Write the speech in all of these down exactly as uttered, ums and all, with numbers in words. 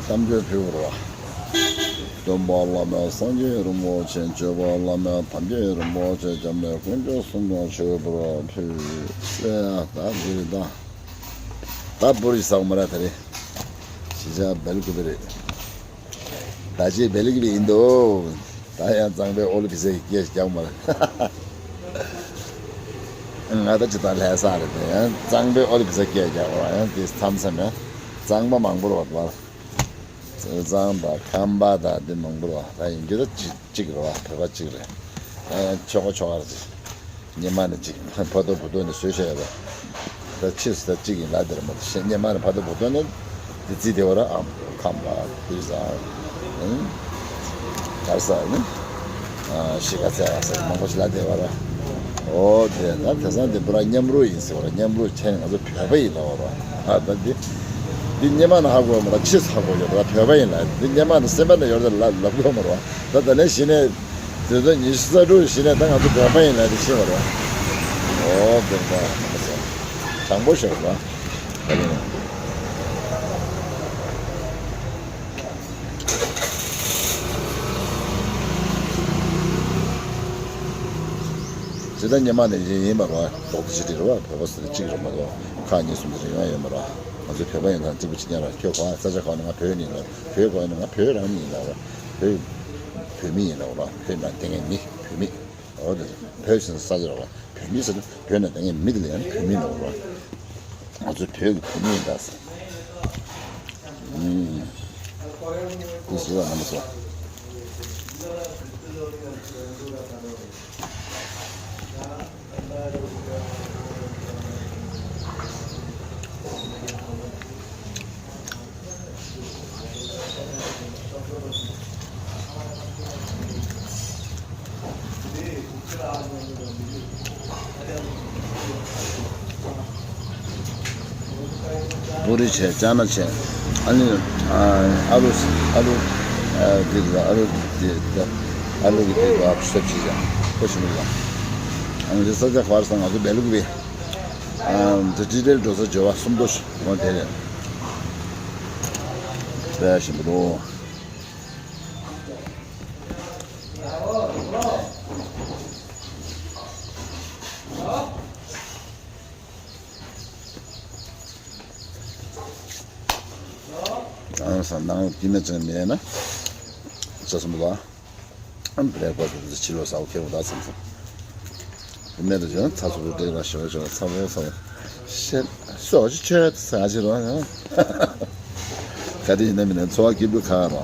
གཏམ་རྒྱུད་ཕུལ་བ། སྟོན་པ་བླ་མེད་སངས་རྒྱས་རིན་པོ་ཆེ། སྤྱོད་པ་བླ་མེད་དམ་པའི་རིན་པོ་ཆེ། སྐྱབས་གནས་དཀོན་མཆོག་གསུམ་ལ་མཆོད་པར་ཕུལ། ལས་ད་འདི་རེད་ད། ད་བོར་ཡི་ཟག་མ་ར་ད་རེད། ཞི་བྱ་བེལ་ཀུ་པི་རེད། ད་ཅི་བེལ་ཀུ་པི་ཡིན་འདུག་ད་ཡང་གཙང་པའི་ཨོ་ལི་བི་ཟའི་སྐད་རྒྱག་མ་རེད། ང་ད་ཅི་ད་ལྷ་ས་རེད་དེ་ཡང་གཙང་པའི་ཨོ་ལི་བི་ཟའི་སྐད་རྒྱག་ར་ཡང་དེ་མཚམས་མཚམས་ཡང་གཙང་པ་མང་པོ་རེད་བ། བཙན་དང་ཁམས་པ་དང་འདི་མང་པོ་རེད་བ། ད་ཡིན་རྒྱུ་ད་གཅིག་གཅིག་རེད་བ། བོད་པ་གཅིག་རེད། ཨ་ཡང་ཆོག་ག་ཆོག་ག་རེད། སྙེ་མ་ནི་གཅིག་ཕ་ཏོ་བུ་ཏོ་ནི་བཟོས་བྱས་ཡོད་པ། ད་ཕྱིས་སུ་ད་གཅིག་ཡིན་ལ་དེར་མ་ད་ཤེས། སྙེ་མ་ནི་ཕ་ཏོ་བུ་ཏོ་ནི་འདི་རྩིས་དེ་བ་ར་ཨམ་ཁམས་པ་བུ་བཟང་། གར་ས་ནི་ཤི་ཁ་ཚ་ས་མང་པོ་ཞིག་ལ་དེ་བ་ར། ཨོ་དེ་ན་དེང་སང་དེ་པུ་ར་མཉམ་རུབ་ཡིན་ཟེར་བ་ར། མཉམ་རུབ་ཁྱེད་ང་ཚོ་བོད་པ་ཡིན་ལ་བ་ར། ཨ་ད་འདི་འདི་སྙེ་མ་ན་ཧ་གོ་མ་ད་ཕྱིས་ཧ་གོ་ཡོད་ད། བོད་པ་ཡིན་ལ་འདི་སྙེ་མ་ན་སེམས་པ་ན་ཡོད་ད་ལབ་གོ་མ་ར། ད་ད་ནས་གཞི་ནས་དེ་ཚོ་ཉི་ཤུ་རྩ་དྲུག་གཞི་ནས་ད་ང་ཚོ་བོད་པ་ཡིན་ལ་དེ་ཤེས་མ་ར། ཨོ་དེ་ད་དྲང་པོ་ཤོད་ར། ད་ནི། ཇི་ལྟར་སྙེ་མ་ནས་ཡིན་ཡིན་པ་རོ། ལྡོག་ཏུ་ཅི་སྟེ་རོ། བོད་པ་ཟེར་ན་གཅིག་རེད་མ་གཏོགས་ཁག་གཉིས་གསུམ་ཟེར་ཡོང་ཡ་ཡོད་མ་རོ། ང་ཚོ་བོད་པ་ཡིན་ཙང་གཅིག་པུ་གཅིག་རྐྱང་ར། ཁྱོད་གང་ས་ཆ་གང་ནས། ང་བོད་ནས་ཡིན་ལ། བོད་གང་ནས། ང་བོད་རང་ནས་ཡིན་ལ་རོ། བོད་བོད་མི་ཡིན་ལ་རོ། བོད་ནང་བསྡད་མཁན་མི་བོད་མི། འོ་དེ་བོད་ཟེར་ས་ཆ་རོ། བོད་མི་ཟེར་ན་བོད་ནང་བསྡད་མཁན་མི་དེ་ལ་ཡང་བོད་མི་ལ་རོ། ང་ཚོ་བོད་ཀྱི་བོད་མི་ཡིན་ད་ཟེར། ཨུམ། དེ་ཞིག་ལ་ང་མི་ཚོ། བོ་རི་བྱས། ཅ་ན་བྱས། ཨ་ནི་ཨ་ཨ་ལུ་ཨ་ལུ་ཨ་འདི་ལ་ཨ་ལུ་འདི་ཨ་ལུ་གི་འདི་ལ་ཤོད་ཅི་ཡ་ཁོ་ཞིག་མི་ལ། ཨ་ནི་ས་ཆ་ག་བར་སང་ང་ཚོ་བེ་ལུག་བེ། ཨ་འདི་ཅི་དེར་འགྲོ་ས་འབྱོར་བ་གསུམ་དོ་ཞིག་འོང་དེ་རེད། དཔེ་ཞིམ་པོ་འདུག་ཨང་སང་ནང་དེ་ནས་ཅང་མེད་ན་ཅི་སོང་ལ། ཨམ་བྷི་རེག་ཕ་སི་དེ་ཕྱི་ལོགས་ཟ་བ་ཁེ་བོ་ད་ཚང་སོང་། དེ་ནས་དུ་བྱུང་ཚ་སོ་རུ་དེ་ལ་ཞོ་ཞོ་ཚ་བོ་ཚ་བོ། ཤེ་སོ་ཅི་ཆོད་ས་ཅི་རོ། ག་དེ་ཡིན་ན་མིན་ན་འཚོ་བ་སྐྱིད་པོ་ཁ་རོ།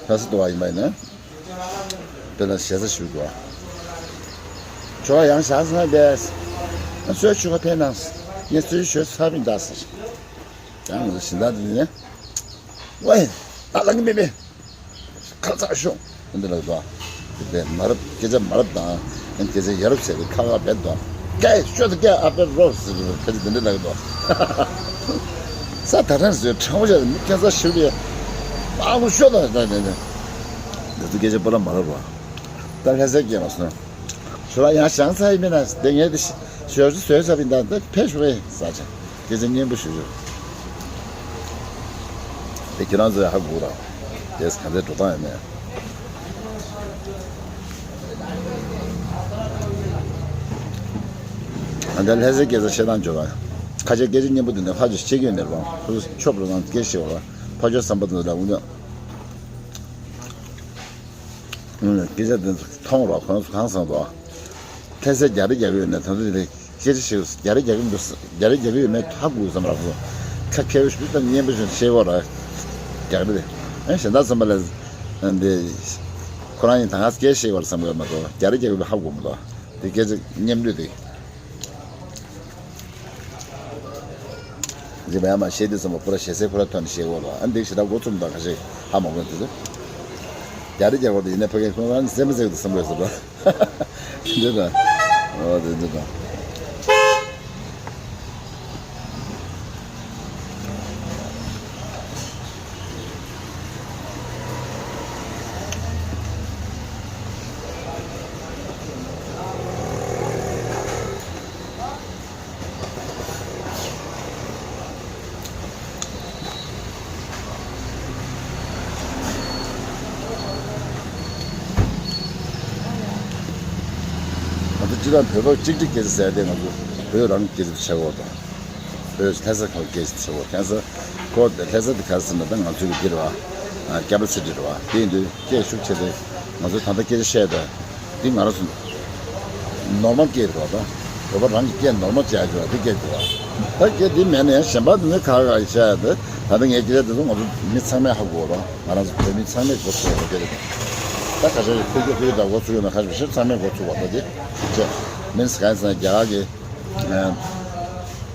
ལྷ་ས་དུ་བ་ཡིན་པ་ཡིན་ན། དཔེར་ན་ཞེ་ས་ཞུ་དགོས། ཆོ་ཡང་ཞག་སང་བས། ང་ཚོའི་ཆུ་ཁ་ཕན་ནང་། ངས་ཚོའི་ཞོལ་ཚ་བིན་ད་ཟེར། ཡང་ང་ཚོ་ཞིང་བདག་དེ་ནས། ཝེ། ད་ལང་གི་མེད་མེད། ཁ་ཚ་ཤོག་འདི་ལ་དོ། དེ་མ་རབས་སྐད་ཆ་མ་རབས་དང་། སྐད་ཆ་ཡ་རབས་ཟེར་ཏེ་ཁ་ཁ་བེད་དོ། སྐད་ཤོད་དེ་སྐད་ཨ་པེ་རོ་ཟེར་ཏེ་ཁ་ཆེ་འདི་འདྲ་ལ་དོ། ས་ད་ཐང་ཟེར་དྲང་པོ་བྱས་ཏེ་མི་སྐད་ཆ་ཤོད་པའི་ཨ་ཁུ་ཤོད་དང་ད་ད་ད། འདི་ཚོ་སྐད་ཆ་པོ་ལ་མ་རབས་རོ། ད་ལྷ་སའི་སྐད་མ་སོང་། ཞོ་ལ་ཡང་ཞང་ཚ་ཡི་མི་ན་དེ་ངས་དེ་ཞོ་ཞུ་ཟོས་ས་བིན་ད་ད་ཕེ་ཤོ་བེ་ས་ཆ། སྐད་ཆ་སྙན་པོ་ཞུ་ཞུ། དེ་ཁྱེད་རང་ཚོས་ཧ་གོ་ར། དེས་ག་ཚོད་འགྲོ་སྟངས་ཡོད་མེད། ཨ་ད་ལྷ་སའི་སྐད་ཆ་བཤད་སྟངས་འཇོག་པ། ཁ་ཆེ་སྐད་ཆ་སྙན་པོ་འདི་འདྲ་ཕ་ཆོས་ཤེས་ཀྱི་ཡོད་ནས་རོ། ཁོ་ཚོ་ཆོབ་རོ་ནང་སྐད་ཤེས་བ་རོ། ཕ་ཆོས་བསམ་པ་འདི་འདྲ་འུ་ཉག་སྐད་ཆ་འདི་ཚོ་མཐོང་རོགས། ཁོང་ཚོ་གང་བསམ་འདུག་ལྷ་སའི་རྒྱ་རི་རྒྱག་གི་ཡོད་ན་ད་ཚོ་རེད། སྐད་ཆ་ཞིག་རྒྱ་རི་རྒྱག་གི་འདུག་རྒྱ་རི་རྒྱག་གི་ཡོད་མེད་ཧ་གོ་བསམ་རག་སོང་། ཁ་ཁེ་བོ་ཞིག་ད་སྙན་པོ་ཞིག་བཤད་གོ་ར། རྒྱག་རི་རེད། ཨ་གཞན་དག་ཚང་མ་ལ་འདི་ཁོ་རང་ཡིན་ད་ང་སྐད་བཤད་གོ་ར་བསམ་གི་མ་གཏོགས་རྒྱ་རི་རྒྱག་གི་ཧ་གོ་མི་འདུག་དེ་སྐད་ཆ་སྙན་པོ་དེ། རྗེས་མ་ཡང་མ་བཤད་དུས་ཙམ་པ་པུ་ར་ཞེ་སའི་ཁོ་ར་ཐོན་ནས་བཤད་འོ་ལ། ཨ་འདི་ཞེ་དྲག་མགོ་རྩོམ་དང་ཁ་ཤས་ཧ་མ་གོ་དུས། རྒྱ་རི་རྒྱ་གོ་དེ་ཡིན་ན་ཕ་གིའི་ཁོང་རང་སེམས་མ་ཟེར་གི་འདུག་བསམ་གི་ཟེར་བ། འདི་དང་། འོ་དེ་འདི་དང་། བོད་པ་གཅིག་སྒྲིལ་སྐད་ཆ་ཟེར་ཡ་དེ་ང་ཚོ་བོད་རང་སྐད་ཆ་བྱེད་དགོས་དང་། བོད་ལྷ་ས་ཁ་སྐད་ཆ་བྱེད་དགོས། ལྷ་ས་ཁོ་ལྷ་ས་དེ་ག་རེ་ཟེར་ན་ད་ང་ཚོའི་འདི་རེད་བ། ཁེ་པི་ཊལ་སི་ཊི་རེད་བ། དེ་ཡིན་དུས་སྐད་ཤུགས་ཆེ་སྟེ་ང་ཚོས་ད་ལྟ་སྐད་ཆ་བཤད་དུས་འདི་ང་རང་ཚོ་ནོར་མལ་སྐད་རེད་བ། ད་བོད་པ་རང་གི་སྐད་ནོར་མལ་བྱ་རྒྱུ་བ་འདི་སྐད་རེད་བ། ད་སྐད་འདི་མེད་ན་ཡང་གཞན་པ་འདི་ནི་ཁ་ཁ་བཤད་དུས་ད་ལྟ་ངས་སྐད་ཆ་འདི་ཚོ་ང་ཚོ་མི་ཚང་མས་ཧ་གོ་བ། ང་རང་ཚོ་བོད་མི་ཚང་མས་གོ་ཚོད་པ་སྐད་རེད། ད་ཁ་ཤས་ཁུལ་རྒྱུ་ཁུལ་དང་གོ་ཚོད་ཡོད་ན་ཁ་ཤས་ཚང་མས་གོ་ཚོད་པ་ད་དེ་ཅེ་མིན་སི་ག་ཡིན་ཟེར་ན་རྒྱ་གར་གི་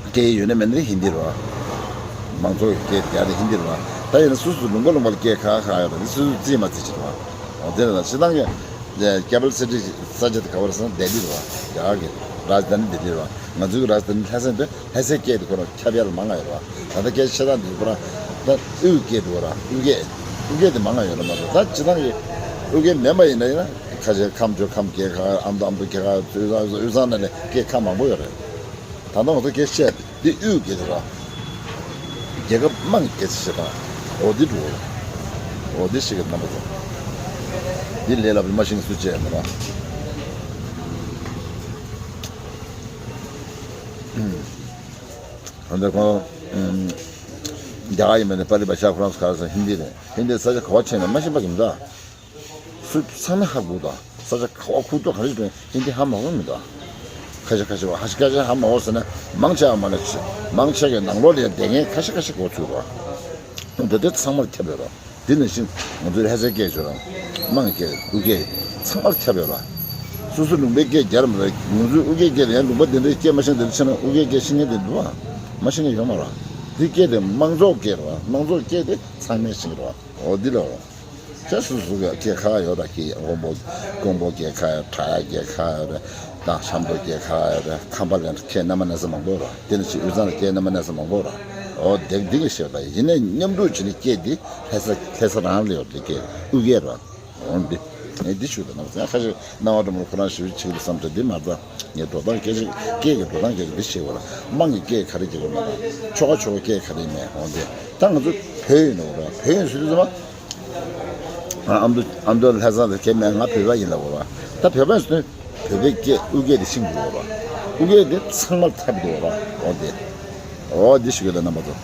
སྐད་ཡོད་ན་མེད་ན་ཧིན་དི་རེད་བ། མང་ཚོགས་ཀྱི་སྐད་རྒྱག་དེ་ཧིན་དི་རེད་བ། ད་ཡིན་ན་སོ་སོ་ལུང་པ་ལུང་པ་ལ་སྐད་ཁག་ཁག་ཡོད་རེད། སོ་སོ་རྩིས་མ་རྩིས་བྱེད་རེད་བ། འོ་དེ་རེད། ད་སྤྱིར་བཏང་གི་ཀེ་པི་ཊལ་སི་ཊི་ས་ཆ་དེ་ག་བ་རེད་ཟེར་ན་ལྡི་ལི་རེད་བ། རྒྱ་གར་གི་རཱཇ་དྷ་ནི་ལྡི་ལི་རེད་བ། ང་ཚོའི་རཱཇ་དྷ་ནི་ལྷ་ས་ཡིན་དུས་ལྷ་སའི་སྐད་དེ་ཁོ་རང་ཁྱབ་ཡ་ལ་མང་ང་ཡོད་རེད་བ། ད་ལྟ་སྐད་ཆ་བཤད་སྟངས་འདི་ཁོ་རང་ད་དབུས་སྐད་འདུག་ར། དབུས་སྐད་དབུས་སྐད་དེ་མང་ང་ཡོད་རེད་མ་གཏོགས། ད་སྤྱིར་བཏང་གི་དབུས་སྐད་མིན་པ་ཡིན་ན་ཡིན་ན་ཁ་ཤས་ཁམས་ཆོས་ཁམས་སྐད་ཁག་ཨ་མདོ་ཨ་མདོ་སྐད་ཁག་དབུས་གཙང་དབུས་གཙང་ནང་ནས་སྐད་ཁག་མང་པོ་ཡོད་རེད། ད་ལྟ་ང་ཚོ་སྐད་བཤད་འདི་དབུས་སྐད་རེད་བ། རྒྱལ་ཁབ་དམངས་ཀྱི་སྐད་ཆ་བཤད་སྟངས་འོ་འདི་འདྲ་བོ་རེད། འོ་འདི་ཞིག་གི་རྣམ་པ་ཚོ། འདི་ལས་སླ་པོ་མ་ཤེས་མཁན་སུ་བྱས་མེད་ར། ཨ་འདི་ཁོང་རྒྱ་གར་ཡིན་པ་ནི་པ་རི་བ་ཤ་ཁོ་རང་ཚོ་ག་རེ་ཟེར་ཧིན་དི་རེད། ཧིན་དི་ས་ཆ་ག་བ་ཕྱིན་ན་མ་ཤེས་པ་གི་མི་འདུག་སུ་ཚང་མས་ཧ་གོ་དང་། ས་ཆ་ག་བ་ཁུག་ཏོ་ག་རེ་ཡོད་ཧིན་དི་ཧ་མ་གོ་མི་འདུག་ཁ་ཤས་ཁ་ཤས་ཧ་ཤ་ཁ་ཤས་ཧ་མ་གོ་ཟེར་ན་མང་ཆེ་བ་མ་ན་ཆེ། མང་ཆེ་གི་ནང་ལོགས་ལ་ཡང་བསྡད་མཁན་ཁ་ཤས་ཁ་ཤས་གོ་ཚུལ་རོ། འདི་དེ་ཚང་མར་ཁྱབ་ཡོད་རོ། དེ་ནང་བཞིན་ང་ཚོའི་ལྷ་སའི་སྐད་ཆོ་རང་དམངས་སྐད་དབུས་སྐད་ཚང་མར་ཁྱབ་ཡོད་རོ། སོ་སོ་ལུང་པའི་སྐད་རྒྱ་རམ་རེད། ང་ཚོའི་དབུས་སྐད་རྒྱ་རེད། ཡང་ལུང་པ་དེ་འདྲའི་སྐད་མ་ཤེས་འདི་འདྲ་ཆེ་ན་དབུས་སྐད་རྒྱ་ཤེས་མཁན་དེ་འདུག་ཨ། མ་ཤེས་མཁན་ཡོད་མ་རོ། དེ་སྐད་དེ་དམངས་གཙོ་སྐད་རོ། དམངས་གཙོ་སྐད་དེ་ཚང་མས་ཤེས་རོ། འོ་འདི་ལ་འོ། ཁྱེད་སོ་སོ་གི་སྐད་ཁག་ཡོད་ར། ཀི་ཀོང་པོ་ཀོང་པོ་སྐད་ཁག་ཡོད། ཁྲ་ཡ་སྐད་ཁག་ཡོད་རེད། ད་ཆབ་མདོ་སྐད་ཁག་ཡོད་རེད། ཁམས་པ་ལ་སྐད་སྣ་མ་སྣ་ཚོགས་མང་པོ་ར། དེ་ནི་ཅི་དབུས་གཙང་ལ་སྐད་སྣ་མ་སྣ་ཚོགས་མང་པོ་ར། འོ་དེ་འདི་གི་ཤེས་པ་ཡིན་ནའི་མཉམ་རུབ་བྱས་ནས་སྐད་འདི་ལྷ་ས་ལྷ་ས་རང་ལ་ཡོད་རེད། སྐད་དབུས་སྐད་ར། འོ་འདི་ངས་འདི་ཞུ་དང་ན་ཚ་ཁ་ཤས་སྣང་བ་འགྲོ་མོ་ཁོ་རང་ཞུ་ཆེད་དུ་བསམ་ཚུལ་འདི་མ་རྩ། ངས་འགྲོ་སྟངས་སྐད་ཆ་སྐད་ཀྱི་འགྲོ་སྟངས་སྐད་ཆ་འདི་བཤད་དགོས་ར། དམངས་ཀྱི་སྐད་ག་རེ་བརྒྱབ་དགོས་མ་ར། ཆོལ་ཁ་ཆོལ་ཁ་སྐད་ག་རེ་མེད། འོ་འདི་ད་ང་ཚོ་བོད་ཡིན་ནོ་ར། བོད་ཡིན་ཟེར་དུས་ཙམ་པ། ཨ་མདོ་ཨ་མདོ་ལྷ་ས་དེ་སྐད་མེད། ང་བོད་པ་ཡིན་ལབ་དགོས་ར། ད་བོད་པ་ཡིན་ཟེར་དུས་བོད་པའི་སྐད་དབུས་སྐད་དེ་ཤེས་དགོས་ར། དབུས་སྐད་དེ་ཚང་མར་ཐབས་དགོས་ར། འོ་འདི་འོ་འདི་ཞུ་གི་ལ་རྣམ་པ་ཚོ།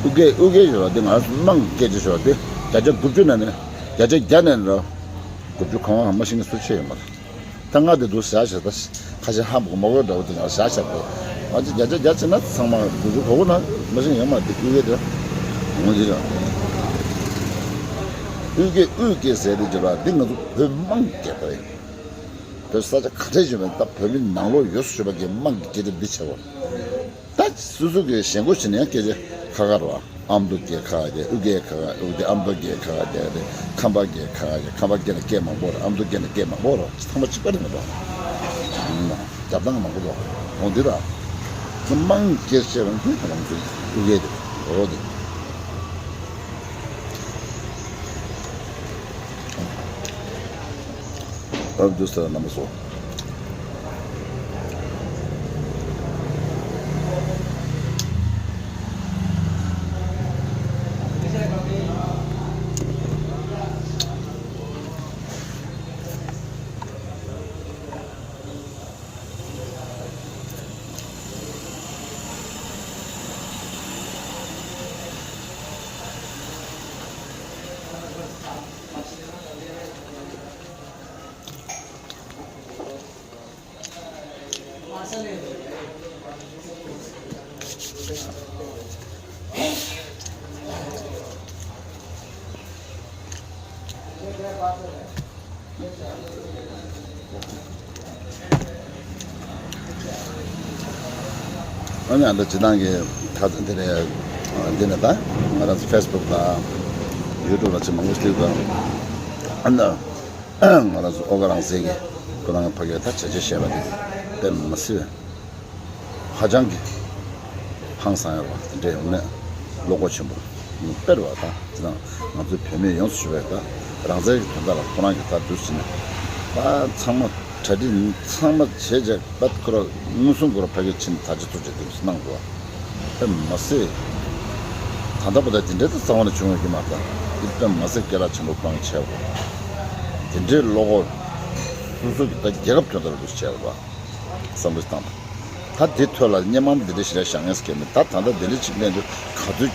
ཨུ་གེ་ཨུ་གེ་ཞོ་དེ་ང་དམངས་སྐད་ཆ་ཞོ་དེ་བརྒྱ་ཆ་དགུ་བཅུ་ནང་ནས་བརྒྱ་ཆ་བརྒྱ་ནས་རོ། དགུ་བཅུ་གང་བ་མ་ཤེས་ན་སུ་ཆེ་ཡོད་མ་རེད། ད་ང་དེ་འདུག་བཞག་བཞག་ད་ཁ་ཤས་ཧ་མ་གོ་མ་གོ་འདྲ་བོ་དེ་ང་བཞག་བཞག་གོ། ང་ཚོ་བརྒྱ་ཆ་བརྒྱ་བྱས་ན་ཚང་མ་དགུ་བཅུ་གོ་གོ་ན་མ་ཤེས་ཡོད་མ་རེད། དེ་ཨུ་གེ་དེ་ངོ་འདི་ར། ཨུ་གེ་ཨུ་གེ་ཟེར་དེ་ཅོ་ར་འདི་ང་ཚོ་བོད་དམངས་སྐད་པ་ཡིན། བོད་ས་ཆ་ག་འདྲ་ཡོད་པ་ད་བོད་མི་ནང་ལོགས་ཡོད་སུ་ཡོད་པ་གི་དམངས་ཀྱི་སྐད་ཆ་འདི་བྱ་བ། ད་སོ་སོ་གི་ཞེན་ཁོག་བྱས་ནས་སྐད་ཆ་ཁ་ཁ་ར་བ། ཨ་མདོ་སྐད་ཁ་ཁ་རྒྱག་ཨུ་སྐད་ཁ་ཁ་ཨུ་སྐད། ཨ་མདོ་སྐད་ཁ་ཁ་རྒྱག་རེད། ཁམས་པ་སྐད་ཁ་ཁ་རྒྱག་ཁམས་པ་སྐད་ནས་སྐད་མང་པོ་ར། ཨ་མདོ་སྐད་ནས་སྐད་མང་པོ་ར། ཚང་མ་གཅིག་པ་རེད་མ་གཏོགས། རྒྱབ་ཐང་མང་པོ་འདུག་འོ་འདི་ར། དམངས་སྐད་བཤད་རང་ཚོའི་རང་ཚོའི་ཨུ་སྐད་དེ་རེད། འོ་དེ། ཨ་འདུག་ས་རྣམ་པ་ཚོ། ཨ་ནི་ཨ་འདྲ་སྤྱི་བཏང་གི་ཁ་འདི་ནས་འདི་ནས་ད་ང་རང་ཚོ་ཕེ་སི་བུག་དང་ཡུ་ཊུབ་ལ་ཅིག་མང་པོ་ཞིག་དང་། ཨ་ནི་ང་རང་ཚོ་ཨོ་དགའ་རང་བཙན་གྱི་ཁོ་རང་གི་ཕ་གིར་ད་བྱས་རྗེས་བཞེས་པ་དེ་དཔེ་མི་སྲིད་པའི་ཧ་ཅང་གི་ཧང་སང་ཡོད་པ་དེ་འདྲ་ཡོང་ནས་བློ་ཁོག་ཆེན་པོ་དཔེར་བ་དང་དེ་དང་ང་ཚོའི་བོད་མི་ཡོངས་སུ་གྱུར་པའི་ད་རང་བཙན་གྱི་དོན་དག་ལ་ཁོ་རང་གིས་ད་འདུག་ཟེར་ནས་ད་ཚང་མ་ གྲ་སྒྲིག་ཚང་མ་བྱས་རྗེས་པད་ཁོ་ར་མངོན་སུམ་ཁོ་ར་ཕ་གིར་ཕྱིན་དར་ཆ་ཚུར་རྒྱག་དུས་སུ་གནང་འདུག་དེ་མ་ཟད། ད་ལྟ་བར་དུ་དེ་འདྲའི་ད་རྩ་བ་ནས་བྱུང་ཡོད་ཀྱི་མ་རེད། དེ་དཔེ་མ་ཟད་སྐད་གྲགས་ཆེན་པོ་སྤྲང་བྱས་པ། དེ་འདྲའི་བློ་ཁོག་སོ་སོ་གི་ད་རྒྱལ་ཁབ་དོན་དག་ལ་འདུག་བྱས་པ། བསམ་བློ་བཏང་དང་། ད་དེ་ཐོག་ལ་སྔོན་མ་འདི་འདྲ་ཞིག་ལ་བཞག་མཁན་ཟེར་མཁན་མེད། ད་ད་ལྟ་འདི་འདྲ་ཅིག་གནས་འདུག་ག་ཚོད་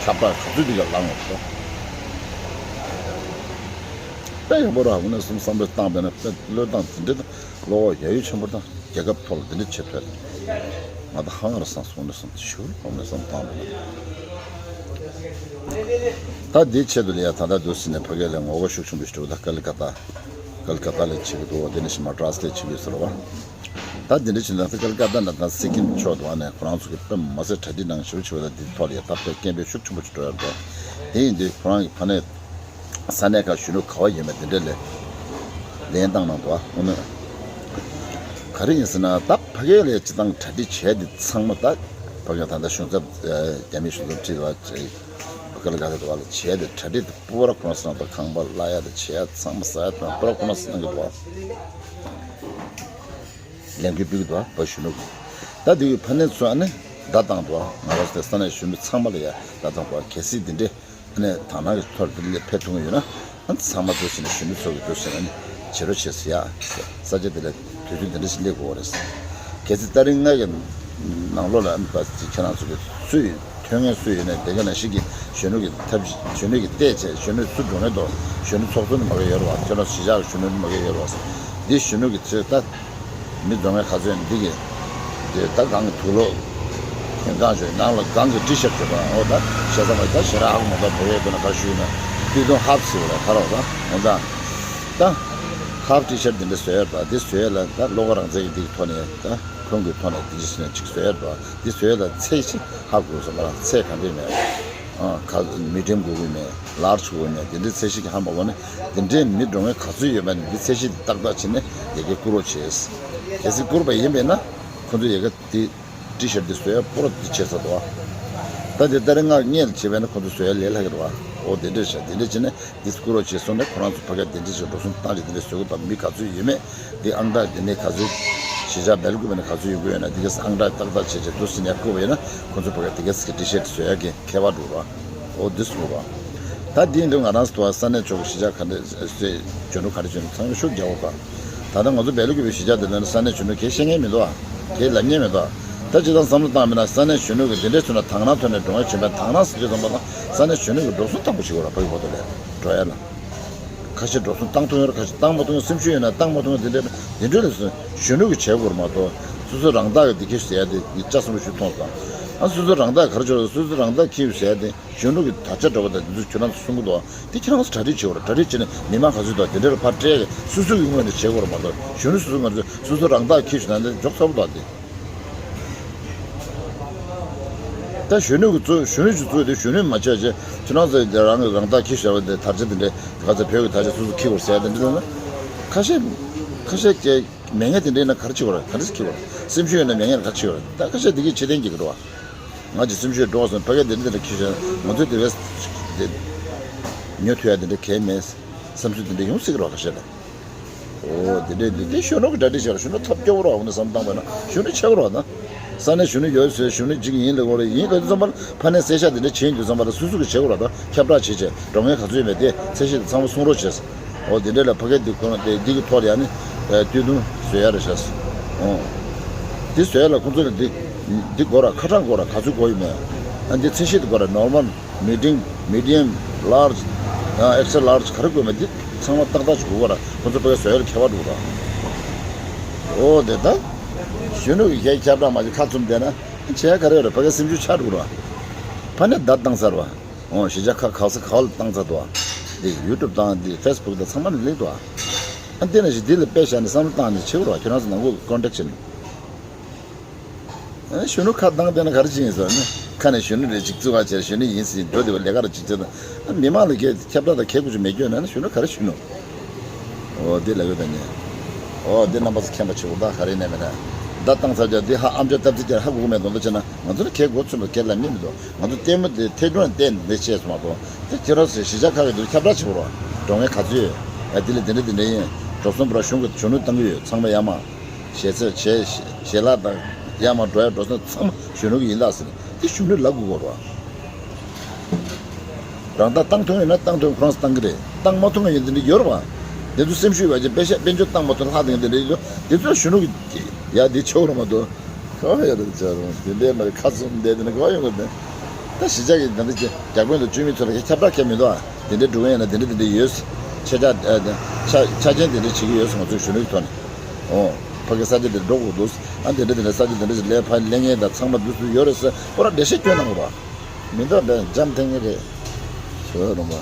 ཁྱབ་བསྒྲགས་ག་ཚོད་འདི་ག་ལངས་འོང་དོ། དཔེ་ཡག་པོ་ར་འོ་ན་གསུམ་བསམ་བློ་བཏང་པས་ན་དཔེ་བློས་བཏང་འདི་འདྲ་དང་བློ་ཁོག་ཡ་ཡོ་ཆེན་པོ་དང་རྒྱལ་ཁབ་ཐོག་ལ་འདི་འདྲ་བྱེད་ཐུབ་ཡ། ང་ད་ཧང་ར་སང་སོང་ནས་སོང་ཞུ་འོ་ན་གསུམ་བཏང་པས་ན། ད་འདི་ཆེད་དུ་ལ་ཡ་ད་ལྟ་འདུག་ཟིན་ནས་ཕ་གི་ལ་ངོ་རྒོལ་ཤུགས་ཆེན་པོ་ཞིག་འགྲོ་ད་ཀལ་ཀ་ཏ། ཀལ་ཀ་ཏ་ལ་བྱེད་ཀྱི་འདུག་འོ་དེ་ནས་ཤི་མ་ཏྲ་སི་ལ་བྱེད་ཀྱི་ཟེར་བ། ད་དེ་འདྲ་བྱས་ན་ད་ཀལ་ཀ་ཏ་ན་ད་སི་ཀིམ་ཕྱོགས་དུ་བ་ནས་ཁོ་རང་ཚོ་གི་དཔེ་མ་ཟད་གྲ་སྒྲིག་གནང་ཞུ་ཞུ་བ་ད་འདི་ཐོག་ལ་ཡ་ད་དཔེ་སྐད་འབོད་ཤུགས་ཆེན་པོ་ཞིག་འགྲོ་ཡ་འདུག་དེ་ཡིན་དུས་ཁོ་རང་གི་ཕ་ནས་ས་གནས་ཁག་གཞོན་ནུ་ག་བ་ཡོད་མེད་དེ་འདྲ་ལས་ལན་བཏང་གནང་འདུག་འོ་ན་ག་རེ་ཡིན་ཟེར་ན་ད་ཕ་གི་ལ་སྤྱི་བཏང་གྲ་སྒྲིག་བྱས་དེ་ཚང་མ་ད་ཕ་གི་ད་ད་གཞུང་ཚབ་རྒྱ་མིའི་གཞུང་ཚབ་ཁྲིད་བ་ཀལ་ཀ་ཏ་དུ་བ་ལ་བྱས་དེ་གྲ་སྒྲིག་དེ་སྤོ་ར་ཁོ་རང་ཚོ་ནང་དུ་ཁང་པ་གླ་ཡ་དེ་བྱས་ཚང་མ་ཟ་ཡ་དང་སྤོ་ར་ཁོ་རང་ཚོ་གནང་གི་འདུག་ལས་འགུལ་སྤེལ་གི་འདུག་བ་གཞོན་ནུ། ད་དེ་གི་ཕ་ནས་ཚུར་ཨ་ནི་བརྡ་བཏང་འདུག་བ་ང་རང་ཚོ་ས་གནས་གཞོན་ནུ་ཚང་མ་ལ་ཡ་བརྡ་བཏང་འདུག་བ་གལ་སྲིད་འདི་འདྲས་ཨ་ནི་དང་བླངས་ཀྱི་ཐོག་འདི་ལ་ཕེབས་ཐུབ་ཀྱི་ཡོད་ན་ཨ་ནི་ཚང་མ་འདུག་ཟེར་ནས་གཞོན་ནུ་ཚོ་གི་འདུག་ཟེར་ཨ་ནི་བྱེད་རོགས་བྱེད་ཟེར་ཡ། ས་ཆ་འདི་ལ་དུས་ཚོད་འདི་འདྲ་ཞིག་སླེབས་དགོས་རེད། གལ་སྲིད་ཏ་རིག་ལྔ་གི་ནང་ལོགས་ལ་ཨ་ནི་བ་ཁྱེད་རང་ཚོ་གི་སུ་ཡིན། ཐོན་མཁན་སུ་ཡིན་ནའི་དེ་ག་ནང་བཞིན་གྱི་གཞོན་ནུ་གི་ཐབས་གཞོན་ནུ་གི་བལྟས་བྱས་གཞོན་ནུ་སུ་འགྲོ་མཁན་དོ། གཞོན་ནུ་ཚོགས་གཙོ་ནི་མ་གི་ཡོད་རེད་བ། ཁྱོད་རང་གཞིས་ཆགས་ཀྱི་གཞོན་ནུ་ནི་མ་གི་ཡོད་རེད་བ། འདི་གཞོན་ནུ་གི་ཚོས་ད་མི་རྫོང་ངན་ག་ཚོད་ཡིན་འདི་གི་དེ་ད་གང་གི་དུག་ལོག་གང་ཞོག་ནང་ལ་གང་གི་ཏི་ཤར་ཊི་ཞོག་འོ་ད་ཞེ་ས་མ་ད་ཞེ་ར་ཧག་མ་ད་བོད་ཡོད་དོ་ན་ག་ཞུས་ན་དུས་ཐུང་ཧབ་སི་བ་ལ་ཁ་རོག་ད་འོ་ད་ད་ཧབ་ཏི་ཤར་ཊི་འདི་འདྲ་བཟོས་ཡོད་ད། འདི་བཟོས་ལ་ད་བློ་ཁ་རང་བཙན་གྱི་འདི་གི་ཐོག་ནས་ད་ཁོང་གི་ཐོག་ནས་འདི་འདྲ་ཞིག་ནས་ཅིག་བཟོས་ཡོད་ད། འདི་བཟོས་ལ་ཚད་ཅིག་ཧ་གོ་སོང་ང་རང་ཚད་གང་འདྲས་མེད། ཨ་ཁ་མི་ཌི་ཡམ་དགོས་ཀྱི་མེད། ལར་ཇི་དགོས་ཀྱི་མེད། དེ་འདྲའི་ཚད་གཞི་གི་ཧ་མ་གོ་ནས་དེ་འདྲའི་མི་འགྲོ་མཁན་ག་ཚོད་ཡོད་མེད་ནས་འདི་ཚད་གཞི་འདི་ཏག་ཏག་བྱས་ནས་ཡ་གི་བསྐུར་རོགས་བྱས། གལ་སྲིད་བསྐུར་བ་ཡིན་པས་ན་ཁོ་ཚོས་ཡ་གི་འདི་ཊི་ཤར་ཊི་འདི་བཟོས་པོ་ར་འདི་བྱས་ཚར་འདུག་བ། ད་འདི་ལྟར་ངར་སྔོན་ལ་བྱས་པས་ན་ཁོ་ཚོ་བཟོས་ལས་སླ་གི་རེད་བ། འོ་དེ་འདྲས་བྱས་དེ་འདྲས་བྱས་ནས་འདི་བསྐུར་རོགས་བྱས་སོང་ནས་ཁོ་རང་ཚོ་ཕ་གིར་དེ་འདྲས་བྱས་འགྲོ་སོང་བཏང་རྗེས་དེ་འདྲས་བཟོ་གི་ད་མི་ག་ཚོད་ཡོད་མེད། འདི་ཨང་གྲངས་འདི་ནས་ག་ཚོད་གཞིས་ཆགས་སྦེལ་ཀོབ་ནས་ག་ཚོད་ཡོང་གི་ཡོད་ན་འདི་གས་ཨང་གྲངས་ཏག་ཏག་བྱས་བྱས་འདུག་སེ་ནས་བསྐུར་བ་ཡིན་ན་ཁོ་ཚོ་ཕ་གིར་འདི་གས་ཀྱི་ཊི་ཤར་ཊི་བཟོ་ཡག་གི་ཁྱད་པར་འགྲོ་ར། འོ་འདི་སོང་ར། ད་འདི་འདི་ང་རང་ཚོ་ས་གནས་ཕྱོགས་ཀྱི་གཞིས་ཆགས་ག་འདྲ་སེ་གཞོན་ནུ་ག་རེ་བྱོན་ཚང་མ་ཤུགས་རྒྱག་འོ་ག་ད་ལྟ་ང་ཚོ་སྦེལ་ཀོབ་པའི་གཞིས་ཆགས་འདི་ལ་ནི་ས་གནས་གཞོན་ནུ་གས་ཤེས་མཁན་མི་འདུག་ཨ། གས་ལབ་མཁན་མི་འདུག་ཨ། ད་སྤྱིར་བཏང་བསམ་བློ་བཏང་མིན་ན་ས་གནས་གཞོན་ནུ་གི་འདི་འདྲའི་ཚུལ་ལ་དང་བླངས་ཐོག་ནས་འགྲོ་མཁན་བྱོན་པའི་དང་བླངས་ཟེར་དུས་ཙམ་པ་ལ་ས་གནས་གཞོན་ནུ་གི་འགྲོ་སོང་བཏང་པོ་ཞིག་ཡོད་ར་ཕ་གི་བར་དུ་ལས་འགྲོ་ཡ་ལ། ཁ་ཤས་འགྲོ་སོང་བཏང་ཐུབ་ཡོད་རེད། ཁ་ཤས་བཏང་མ་ཐུབ་ཡོད། སེམས་ཤུགས་ཡོད་ན་བཏང་མ་ཐུབ་ཡོད། དེ་འདྲ་དེ་འདྲ་ལས་གཞོན་ནུ་གི་བྱེད་དགོས་རེད་མ་གཏོགས་སོ་སོ་རང་བདག་གི་འདི་ཁེ་ཟེར་ཡ་དེ་ངས་ལྕགས་སྲིན་པོ་ཞིག་མཐོང་སོང་། ཨ་སོ་སོ་རང་བདག་ག་རེ་བྱོས་སོ་སོ་རང་བདག་ཁེ་ཟེར་ཡ་དེ་གཞོན་ནུ་གི་དར་ཆ་འགྲོ་བ་དང་འདི་ཚོ་ཁྱོད་རང་ཚོ་གསུང་གི་འདུག་དེ་ཁྱེད་རང་ཚོ་གྲ་སྒྲིག་བྱེད་དགོས་རེད། གྲ་སྒྲིག་བྱས་ནས་མི་མང་ག་ཚོད་འདུག་དེ་འདྲ་ལ་ཕར་སྤྲད་སོ་སོ་གི་ངོས་ནས་བྱེད་དགོས་རེད་མ་གཏོགས་གཞོན་ནུ་སོ་སོ་ངོས་ནས་སོ་སོ་རང་བདག་ཁེ་ཟེར་ན་འདི་འཇོག་ཚ་པོ་འདུག་དེ། ད་གཞོན་ནུ་གི་གཙོས་གཞོན་ནུ་གི་གཙོས་དེ་གཞོན་ནུ་མ་ཆགས་ཆེ་ཁྱོད་རང་ཚོ་རང་གི་རང་བདག་ཁྱི་ཤར་བ་དེ་དར་ཆ་དེ་འདྲས་ག་ཚོད་བོད་ཀྱི་དར་ཆ་སོ་སོ་ཁྱི་བོར་ཟས་དེ་འདྲས་ན། ཁ་ཤས་ཁ་ཤས་ཀྱི་མེད་ངན་དེ་འདྲས་ན་ག་རེ་བྱེད་དགོས་རེད། ག་རེ་ཁྱི་བོར་སེམས་ཤུགས་ཡོད་ན་མེད་ངན་ག་རེ་བྱེད་དགོས་རེད། ད་ཁ་ཤས་དེ་གི་ཕྱི་ཐན་གྱི་གི་རེད་བ། ང་ཅི་སེམས་ཤུགས་འགྲོ་བ་སོང་ཕ་གི་དེ་འདྲས་དེ་འདྲས་ཁྱི་ཤར་ང་ཚོ་དེ་བས་དེ་ཉོ་ཐུབ་ཡ་དེ་འདྲས་གལ་མེད་བསམ་ཚུལ་དེ་འདྲས་ཡོང་སྲིད་གི་རེད་བ་ཁ་ཤས་ལ། ཨོ་དེ་འདྲའི་འདི་དེ་གཞོན་ནུ་གི་གྲ་སྒྲིག་བྱས་ར་གཞོན་ནུ་ཐབས་སྐྱོ་བོ་ར་འོ་ནི་བསམ་བཏང་བས་ན་གཞོན་ནུ་ཆགས་རོགས་ན། ས་གནས་གཞོན་ནུ་ཡོད་ཟེར་གཞོན་ནུ་གཅིག་ཡིན་ལེ་འོ་རེ་ཡིན་ལེ་འདི་ཙམ་པ་ལ་ཕ་ནས་གསལ་བཤད་འདི་འདྲ་བྱེད་ཡིན་དུས་ཙམ་པ་ལ་སུ་སུ་གི་བྱེད་དགོས་ར་ད་ཁྱབ་བསྒྲགས་བྱེད་བྱེད་འགྲོ་མཁན་ག་ཚོད་ཡོད་མེད་དེ་ཚད་གཞི་དེ་ཚང་མ་གསུང་རོགས་བྱས། ཨོ་དེ་འདྲ་ལ་ཕ་གི་འདི་ཁོ་ན་དེ་འདི་གི་ཐོག་ལ་ཡ་ནི་སྟོད་ཐུང་བཟོ་ཡ་རེ་བྱས། ཨོ་འདི་བཟོ་ཡ་ལ་ཁོང་ཚོ་ལ་འདི་འདི་དགོས་ར་ཁ་གྲངས་དགོས་ར་ག་ཚོད་དགོས་ཡོད་མེད་ཨ་འདི་ཚད་གཞི་དེ་དགོས་ར་ནོར་མལ། མི་ཌིམ། མི་ཌི་ཡམ། ལར་ཇི། ཡང་ཨེག་སི་ཊྲ་ལར་ཇི་ག་རེ་དགོས་མེད་འདི་ཚང་མ་ཏག་ཏག་ཅིག་དགོས་ག་ར་ཁོ་ཚོ་ཕ་གི་བཟོ་ཡ་ལ་ཁྱད་པར་འདུག་ར། ཨོ་དེ་ད་གཞོན་ནུ་གི་ཁྱད་ཁྱབ་བསྒྲགས་མ་བྱེད་ཁ་བཙུམ་བསྡད་ན་བྱས་ག་རེ་རེད། ཕ་གི་སེམས་ཤུགས་ཆག་འགྲོ་ར། ཕ་ནས་བརྡ་བཏང་ཚར་བ། ཨོ་གཞིས་ཆགས་ཁག་ག་ས་ག་བ་ལ་བཏང་ཚར་འདུག་བ། འདི་ཡུ་ཊུབ་དང་འདི་ཕེ་སི་བུག་དང་ཚང་མ་ལ་སླེབས་འདུག་བ། ཨ་འདི་ན་ཞིག་འདི་ལ་དཔེ་བཞག་ནས་བསམ་བློ་བཏང་ནས་བྱེད་དགོས་ར། ཁྱོད་རང་ཚོ་ནང་ཁུལ་ཀོན་ཊེག་བྱེད་ནས། གཞོན་ནུ་ཁ་བཏང་བསྡད་ན་ག་རེ་བྱེད་ཡིན་ཟེར་ན། ཁ་ནས་གཞོན་ནུ་རེད་ཅིག་བརྩི་བ་བྱས་གཞོན་ནུ་ཡིན་ཟེར་འགྲོ་བསྡད་པ་ལས་ཀ་རེ་ཅིག་བྱས་ན། མི་མང་ལ་གས་ཁྱབ་བསྒྲགས་དང་གས་དགོས་ཀྱི་མེད་སྐྱོན་ན་ན་གཞོན་ནུ་ག་རེ་གཞོན་ནུ། འོ་དེ་ལབ་ཡོད་ད་ནི། འོ་དེ་རྣམ་པ་ཚོ་མཁྱེན་པ་བྱེད་དགོས་ད་ག་རེ་ནས་མེད་ན། བརྡ་བཏང་ཚར་རྒྱ་དེ་ཧ་ཨམ་ཅོག་སྟབས་ཚིག་ཀྱང་ཧ་གོ་གི་མེད་དོན་དུ་བྱས་ན་ང་ཚོ་ལ་གས་མགོ་ཚོས་པ་གས་ལབ་མཁན་མི་འདུག་ང་ཚོ་ལྟད་མོ་དེ་ཐལ་སྒྲུང་ལ་བལྟས་ནས་འདི་བྱས་སོང་མ་གཏོགས་དེ་ཁྱེད་རང་ཚོས་གཞིས་ཆགས་ཁག་གི་འདུག་ཁྱབ་བསྒྲགས་བྱེད་དགོས་རོགས། འགྲོ་མཁན་ག་ཚོད་ཡོད། ཨ་དེ་ལ་དེ་འདྲ་དེ་འདྲ་ཡིན། འགྲོ་སོང་པུ་ར་གཞུང་གི་གཞོན་ནུ་བཏང་གི་ཡོད། ཚང་མ་ཡར་མར་ཞལ་ཚད་བྱས་ཞལ་ལག་དང་ཡར་མར་འགྲོ་ཡ་འགྲོ་སོང་ཚང་མ་གཞོན་ནུ་གི་ཡིན་ད་ཟེར་ནས་དེ་གཞོན་ནུ་ལབ་དགོས་གོ་རོ། རང་ད་བཏང་ཐུབ་ཡོད་ན་བཏང་ཐུབ་ཁོ་རང་ཚོ་བཏང་གི་རེད། བཏང་མ་ཐུབ་ང་ཡིན་དེ་འདྲ་ཡོད་རེད་བ། དེ་ཚོ་སེམས་ཤུགས་ཡོད་པ་ཅིག་དཔེ་ཤ་དཔལ་འབྱོར་བཏང་མ་ཐུབ་ལྷག་དེ་འདི་འདྲ་ཡོད་དེ་ཚོ་གཞོན་ནུ་གི་ཡ་དེ་ཆོག་རེད་མ་གཏོགས། ག་བ་ཡོད་རེད་ཅག་རུང་དེ་འདྲའི་མ་རེད། ཁ་བཙུམ་བསྡད་དེ་ནི་ག་བ་ཡོང་གི་རེད། ད་གཞིས་ཆགས་ཀྱི་ད་ལྟ་ཀྱི་རྒྱ་དཔོན་དང་བཅོས་མིན་ཚོ་ལ་ཁྱབ་བསྒྲགས་ཁྱབ་མི་འདུག་ཨ། དེ་འདྲའི་འགྲོ་གི་ཡིན་ན་དེ་འདྲ་དེ་འདྲ་ཡོད། ཆ་ཆ་ཨ་ཆ་ཆ་རྐྱེན་དེ་འདྲ་བྱེད་ཀྱི་ཡོད་ཟེར་ང་ཚོའི་གཞོན་ནུའི་ཐོག་ནས། ཨོ། ཕ་གི་ས་ཆ་དེ་འགྲོ་དགོས་འདུག་ཨ་དེ་འདྲ་དེ་འདྲ་ས་ཆ་དེ་འདྲ་ཞིག་ལས་ཕ་ལས་ངན་དང་ཚང་མ་འདུག་སུ་ཡོད་རེད་ཟེར་ཁོ་རང་འགྲེལ་བཤད་སྐྱོན་གནང་དགོས་ར། མི་འདུག་ཨ། འདི་འཇམ་ཐིང་ངེ་རེད། ཞོ་རུང་བ།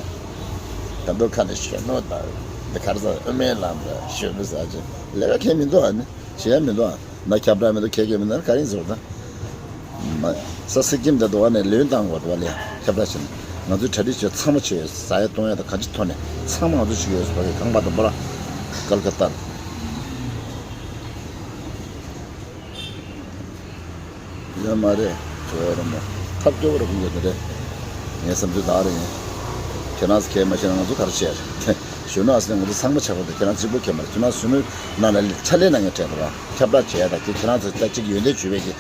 ད་འདོད་ཁ་ནས་གཞོན་ནུ་དང་འདི་གར་ས་ཨ་མའི་ལམ་དུ་གཞོན་ནུ་ཟ་ཅིག་ལས་ཀ་གལ་མི་འདུག་ཨ་ནི། བྱེད་ཡ་མི་འདུག་ཨ། ན་ཁྱབ་བསྒྲགས་མི་འདུག་ཁྱད་ཁྱད་མི་འདུག་ག་རེ་ཡིན་ཟེར་བ་དང་། མ། ས་སི་ཀིམ་དང་འདུག་བ་ནས་ལོན་བཏང་བར་འདུག་བ་ལས་ཁྱབ་བསྒྲགས་བྱས་ནས་ང་ཚོའི་གྲ་སྒྲིག་བྱས་ཚང་མ་བྱས་ཡོད། ཟ་ཡ་བཏུང་ཡ་དང་ག་ཅི་ཐོག་ནས་ཚང་མ་ང་ཚོ་བྱེད་ཀྱི་ཡོད་ཟེར་བ་གི་གང་པ་དང་པོ་ར། ཀལ་ཀ་ཏར། ཡོད་མ་རེད། ཁྱོད་རང་མོ་ཐབས་སྐྱོ་བོ་ར་ཁུངས་ཡོད་ནི་རེད། ངའི་བསམ་ཚུལ་ད་རེད་ཡིན། ཁྱེད་རང་ཚོ་ཁས་མ་ཤེས་ན་ང་ཚོ་ག་རེ་བྱས་རེད། གཞོན་ནུ་ཨ་སི་ལ་ང་ཚོ་ཚང་མ་ཆགས་པ་དང་ཁྱེད་རང་གཅིག་པོ་ཁས་མ་རེད། ཁྱེད་རང་གཞོན་ནུ་ནང་ལ་ཕྱག་ལས་གནང་མཁན་དྲན་ཐུབ་པ་ཁྱབ་བསྒྲགས་བྱས་ཡ་དང་ཁྱེད་ཁྱེད་རང་ཚོ་ལྟ་གཅིག་ཡོན་ཏན་བརྗོད་པའི་གི་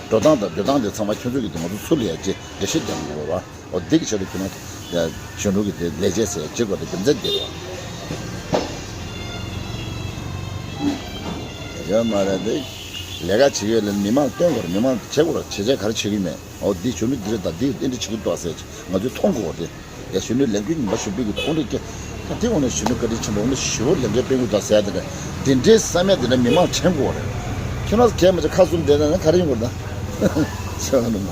འགྲོ་སྟངས་དང་སྡོད་སྟངས་དེ་ཚང་མ་ཁྱོད་ཚོ་གི་དེ་ང་ཚོ་ཚུར་ལ་ཡ་ཅེས་འགྲེལ་བཤད་རྒྱག་དགོས་པ། འོ་འདི་གི་ཆེད་དུ་ཁྱོད་རང་གཞོན་ནུ་གི་དེ་ལས་བྱེད་ཟེར་བྱེད་དགོས་དེ་རྒྱུ་མཚན་འདི་རེད་བ། ཡོད་མ་རེད་དེ། ལས་ཀ་བྱེད་ཡོད་ལ་མི་མང་སྟོན་དགོས་རེད། མི་མང་བྱེད་དགོས་རེད། བྱས་རྗེས་ག་རེ་བྱེད་ཀྱི་མེད། འོ་འདི་གཞོན་ནུ་འདི་རེད་ད། འདི་འདི་འདྲ་བྱེད་ཀྱི་འདུག་ཟེར་ང་ཚོས་མཐོང་དགོས་རེད། ཡ་གཞོན་ནུ་ལས་འགུལ་ངན་པ་ཞིག་སྤེལ་གྱི་འདུག་འོ་འདྲ་སྐད། ད་དེ་འོ་ན་གཞོན་ནུ་བཀའ་དྲིན་ཆེན་པོ་འོ་ན་ཞི་བོ་ལས་འགུལ་སྤེལ་གྱི་འདུག་ཟེར་ཡ་དེ་འདྲ་དེ་འདྲའི་བསམ་ཡ་དེ་འདྲ་མི་མང་དྲན་དགོས་རེད། ཁྱེད་རང་ཚོ་གས་མ་ཆེ་ཁ་བཙུམ་བསྡད་ན་ག་རེ་ཡོང་དགོས་རེད་ད། ཆོག་ནི་མ།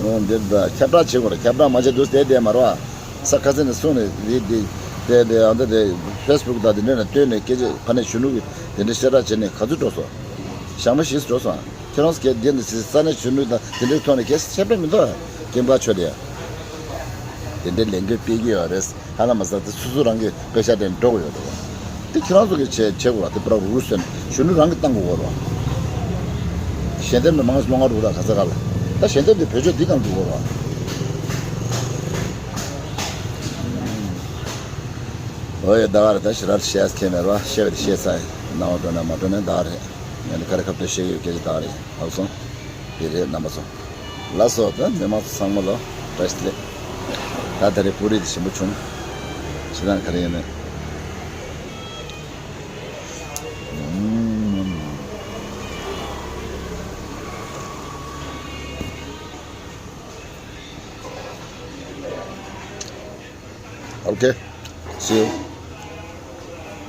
འོ་འདིར་ད་ཁྱབ་བསྒྲགས་བྱེད་དགོས་རེད། ཁྱབ་བསྒྲགས་མ་བྱེད་དུས་དེ་བསྡད་མ་རོགས་ཨ། ས་ཁ་སེ་ནས་གསུངས་ནས་རེད་དེ། དེ་དེ་ཨ་འདི་དེ་ཕེ་སི་བུག་དང་དེ་འདྲ་ནས་བཏོན་ནས་སྐད་ཆ་ཕ་ནས་གཞོན་ནུ་གི་དེ་འདྲ་བཤད་གྲྭ་བྱས་ནས་ག་ཚོད་འགྲོ་སོང་། ཞག་མ་བཞི་འགྲོ་སོང་ཨ། ཁྱེད་རང་སྐད་བདེ་ནས་ས་གནས་གཞོན་ནུ་དང་དེ་འདྲའི་ཐོག་ནས་གལ་སྲིད་ཁྱད་པར་མི་འདུག་ཨ། སྐྱེམ་ཁ་ཆོད་དེ་ཡ། དེ་འདྲའི་ལས་འགུལ་སྤེལ་གྱི་ཡོད་རེད། ཧ་ལམ་མ་ཟ་དེ་སོ་སོ་རང་གི་དཔེ་ཆ་དེ་འགྲོ་གི་ཡོད་རེད་བ། དེ་ཁྱེད་རང་ཚོ་གི་བྱེད་བྱེད་དགོས་ར། དེ་པུ་ར་རུལ་སི་ནས་གཞོན་ནུ་རང་གི་བཏང་དགོས་ར། གཞན་དེ་མི་མང་སོང་ང་རུ་ར་ག་ས་ག་ལ། ད་གཞན་དེ་དེ་བེད་སྤྱོད་འདི་གང་དགོས་ར། ཨོ་ཡ་ད་ག་ར་ད་ཞེ་དྲག་བཤད་ཁྱད་མེད་ར། བཤད་པ་དེ་བཤད་ཚར་ཡིན། སྣང་བ་འགྲོ་ན་མ་འགྲོ་ན་ད་ག་རེད། ངས་ནི་ག་རེ་ཁ་བརྡ་བཤད་ཡོད་སྐད་ཆ་ད་ག་རེད། ཧ་གོ་སོང་། དེ་རེད་རྣམ་པ་ཚོ། ལགས་སོ། ད་མི་མང་ཚོ་ཚང་མ་ལ་བཀྲ་ཤིས་བདེ་ལེགས། ད་ད་རེས་པུ་རི་དེ་ཞིམ་པོ་བྱུང་། ཕྱི་ནང་ག་རེ་ཡིན་ནའི། Okay. See you.